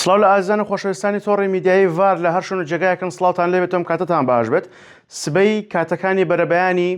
سڵاو لە ئازیزان و خۆشەویستانی تۆڕی میدیایی ڤار لە هەر شوێن و جێگایەکن سڵاوتان لێبێت ئەم کاتەتان باش بێت سبەی کاتەکانی بەرەبەیانی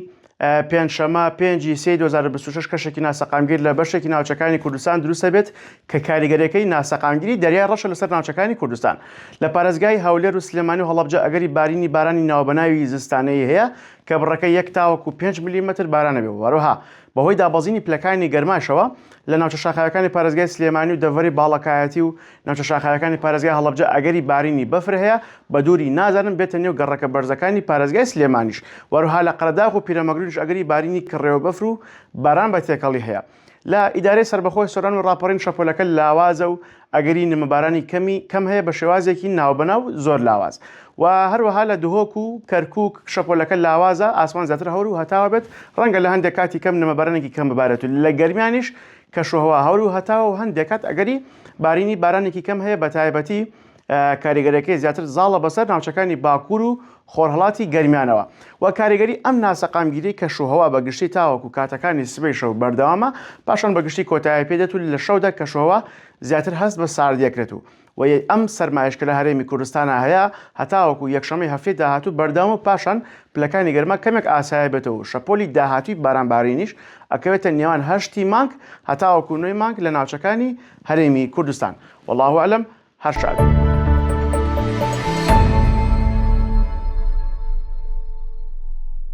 پێنجشەمە پێنجی سێ 2026 کەشێکی ناسەقامگیر لە بەشێکی ناوچەکانی کوردستان دروستە بێت کە کاریگەریەکەی ناسەقامگیری دەریای ڕەشە لەسەر ناوچەکانی کوردستان لە پارێزگای هەولێر و سلێمانی و هەڵەبجە ئەگەری بارینی بارانی ناوبەناوی زستانەیی هەیە کە بڕەکە یەک تاوەکو 5 ملیمەتر بارانە بێ وەروەها بەهۆی دابەزینی پلەکانی گەرماشەوە لە ناوچە شاخاویەکانی پارێزگای سلێمانی و دەڤەری باڵەکایەتی و ناوچە شاخاویەکانی پارێزگای هەڵەبجە ئەگەری بارینی بەفر هەیە، بە دووری نازانم بێتە نێو گەڕەکە بەرزەکانی پارێزگای سلێمانیش، وەروها لە قەرەداغ و پیرەمەگرونیش ئەگەری بارینی کڕێوە بەفر و باران بە تێکەڵی هەیە. لە ئیدارەی سەربەخۆی سۆران و ڕاپەڕین شەپۆلەکە لاوازە و ئەگەری نمەبارانی کەمی کەم هەیە بە شێوازێکی ناوبەناو زۆر لاواز و هەروەها لە دهۆک و کەرکوک شەپۆلەکە لاوازە ئاسمان زیاتر هەور و هەتاوە بێت ڕەنگە لە هەندێک کاتی کەم نمەبارانێکی کەم ببارێت و لە گەرمیانیش کەشوهەوا هەور و هەتاوە و هەندێک کات ئەگەری بارینی بارانێکی کەم هەیە بە تایبەتی کاریگەریەکەی زیاتر زاڵە بەسەر ناوچەکانی باکوور و خۆرهەڵاتی گەرمیانەوە و کاریگەری ئەم ناسەقامگیری کەشوهەوا بە گشتی تاوەکو کاتەکانی سبەی شەو بەردەوامە پاشان بە گشتی کۆتایی پێدێت و لە شەودا کەشوهەوا زیاتر هەست بە ساردیەکرێت و و ئەم سەرمایش کە لە هەرێمی کوردستانە هەیە هەتاوەکو یەکشەمەی هەفتەی داهاتوو بەردەوامە و پاشان پلەکانی گەرما کەمێک ئاسایی بێتەوە و شەپۆلی داهاتووی بارانبارینیش ئەکەوێتە نێوان هەشتی مانگ هەتاوەکو نۆی مانگ لە ناوچەکانی هەرێمی کوردستان واللە اعلم هەر شاد.